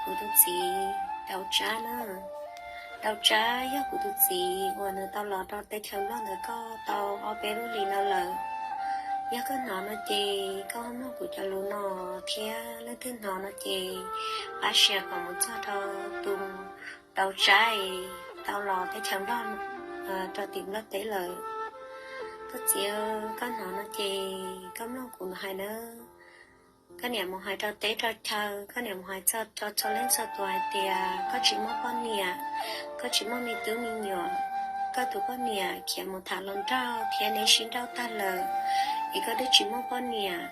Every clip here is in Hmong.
Kuv tus txiv Daus Tsab na. Daus Tsab yog kuv tus txiv uas nws tau los rau teb chaws Nplog ntawm koj tau ob peb lub hlis no lawm. Yog koj hnov no ces koj ho mloog kuv cov lus no thiab leej twg hnov no ces pab share kom mus txog rau tus Daus Tsab tau los teb chaws Nplog rau tim Nplog teb lawm. Koj txiv, koj hnov no ces koj mloog kuv hais nawb. Koj niam mus hais rau teb rau chaw, koj niam mus hais txog rau txhua leej txhua tus hais tias koj tsis muaj poj niam, koj tsis muaj me tub me nyuam, koj tus poj niam khiav mus tham hluas nraug thiab neb sib nrauj tag lawm, es koj twb tsis muaj poj niam,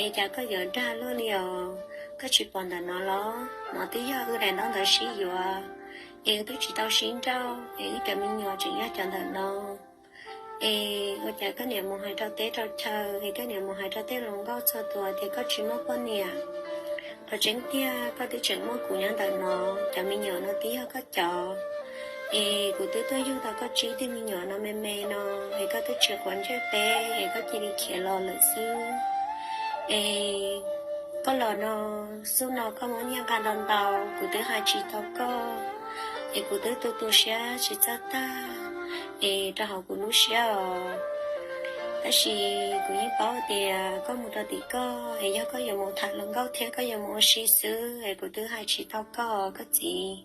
es cas koj yuav dag luaj li os? Koj tsis pom ntawm no los? No twb yog wb daim ntaub ntawv sib yuav, es wb twb tsis tau sib nrauj, es wb cov me nyuam tseem yog cov ntawm no. Es ua cas koj niam mus hais rau teb rau chaw, es koj niam mus hais rau tej hluas nkauj txhua tus tias koj tsis muaj poj niam? Qhov tseeb tiag koj twb tseem muaj kuv nyob ntawm no, cov me nyuam no twb yog koj cov. Es kuv twb tuaj yug tau koj tsib tug me nyuam no me me no, es koj twb tsis quav ntsej peb, es koj cia li khiav los lawm xwb. Es koj los no, xub no koj muab nyiaj nqa ntau ntau, kuv twb hais tsis tau koj, es kuv twb tu tu siab tsis txawj tag, es rau hauv kuv lub siab os. Tab sis kuv yeej paub tias koj mus rau tim koj, es yog koj yuav mus tham hluas nkauj thiab koj yuav mus ua si xwb, es kuv twb hais tsis tau koj, koj txiv.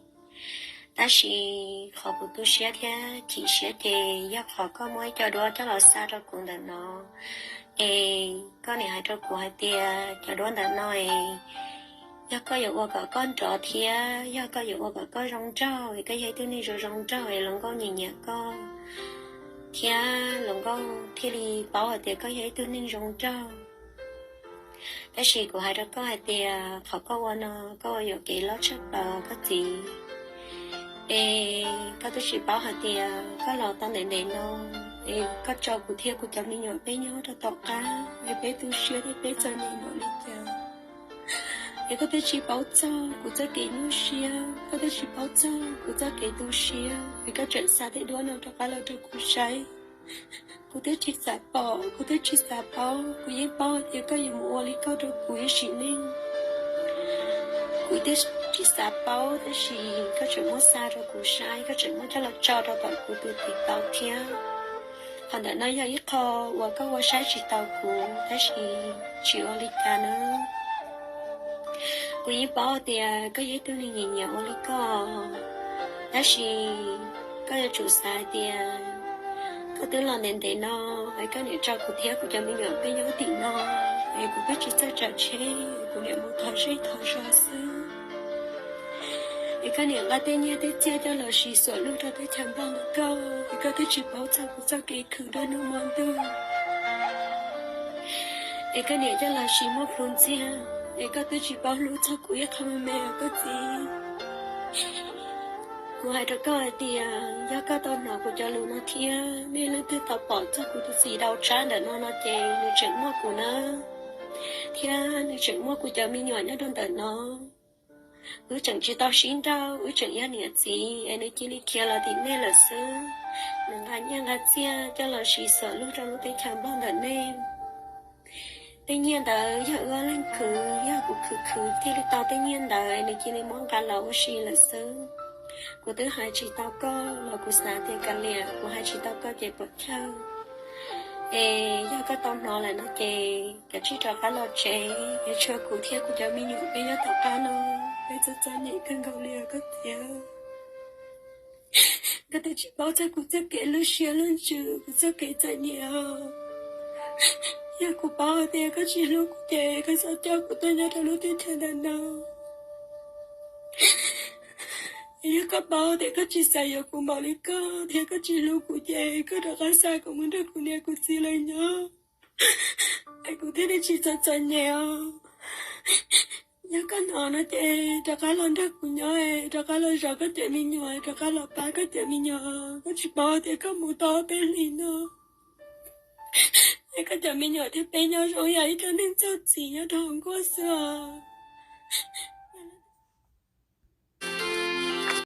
Tab sis qhov kuv tu siab thiab chim siab ces yog qhov koj muab ib co duab coj los xa rau kuv ntawm no, es koj niam hais rau kuv hais tias cov duab ntawm no es yog koj yuav ua kom koj nrov thiab yog koj yuav ua kom koj zoo nraug, es koj yog ib tug neeg zoo zoo nraug, es hluas nkauj nyiam nyiam koj, thiab hluas nkauj thiaj li paub hais tias koj yog ib tug neeg zoo nraug. Tab sis kuv hais rau koj hais tias qhov koj ua no, koj ua yuam kev loj tshaj plaws koj txiv. Es koj twb tsis paub hais tias koj los tau ntev ntev no, es koj tso kuv thiab kuv cov me nyuam peb nyob rau tom qab, es peb tu siab thiab peb txom nyem npaum li cas. Es koj twb tsis paub txog kuv txoj kev nyuaj siab, koj twb tsis paub txog kuv txoj kev tu siab, es koj tseem xa tej duab no rov qab los rau kuv saib. Kuv twb tsis xav pom, kuv twb tsis xav paub, kuv yeej paub hais tias koj yuav mus ua li koj rau kuv ib sim neej. Kuv twb tsis xav paub, tab sis koj tseem muab xa rau kuv saib, koj tseem muab coj los tso rau tom kuv tus TikTok thiab. Qhov ntawm no yog ib qho uas koj ua saib tsis taus kuv, tab sis tsis ua li cas na. Kuv yeej paub tias koj yog ib tug neeg nyiam nyiam ua li koj, tab sis koj yuav tsum xav hais tias koj twb los ntev ntev no, es koj niam tso kuv thiab kuv cov me nyuam peb nyob tim no, es kuv twb tsis txawj tsav tsheb, kuv niam mus thov zej thov zos xwb. Es koj niam nqa tej nyiaj tej txiaj coj los siv xuam lug rau teb chaws Nplog ntawm koj, es koj twb tsis paub txog kuv txoj kev khwv nruab hnub hmo ntuj. Es koj niam coj los siv muaj plhus ntxiag, es koj twb tsis paub hlub txog kuv ib qho me me os koj txiv. Kuv hais rau koj hais tias yog koj tau hnov kuv cov lus no thiab nej leej twg tau pom txog kuv tus txiv Daus Tsab ntawm no no ces nws tseem muaj kuv na, thiab nws tseem muaj kuv cov me nyuam nyob rau ntawm no. Wb tseem tsis tau sib nrauj, wb tseem yog niam txiv, es nws cia li khiav los tim nej lawm xwb. Nws nqa nyiaj nqa txiaj coj los siv xuam lug rau lub teb chaws Nplog ntawm nej. Tej nyiaj ntawd yog wb ob leeg khwv, yog kuv khwv khwv thiaj li tau tej nyiaj ntawd, es nws cia li muab nqa los ua si lawm xwb. Kuv twb hais tsis tau koj los kuv xav tias kav liam, kuv hais tsis tau koj ces puas chawj. Es yog koj tau hnov lawm no ces kav tsij rov qab los tsev, es tshuav kuv thiab kuv cov me nyuam peb nyob tom qab no, peb txom txom nyem kawg nkaus li os koj txiv. Koj twb tsis paub txog kuv txoj kev lub siab lub ntsws, kuv txoj kev txom nyem os. Yog kuv paub hais tias koj tsis hlub kuv ces koj txhob coj kuv tuaj nyob rau lub teb chaws ntawm no. Yog koj paub tias koj tsis xav yuav kuv npaum li koj thiab koj tsis hlub kuv ces koj rov qab xa kuv mus nrog kuv niam kuv txiv lawv nyob, es kuv thiaj li tsis txom txom nyem os. Yog koj hnov no ces rov qab los nrog kuv nyob, rov qab los zov koj cov me nyuam, rov qab los pab koj cov me nyuam. Koj tsis paub tias koj mus tau ob peb hlis no, es koj cov me nyuam thiab peb nyob zoo yam ib co neeg txog txiv nyob rau hauv nkuaj xwb os.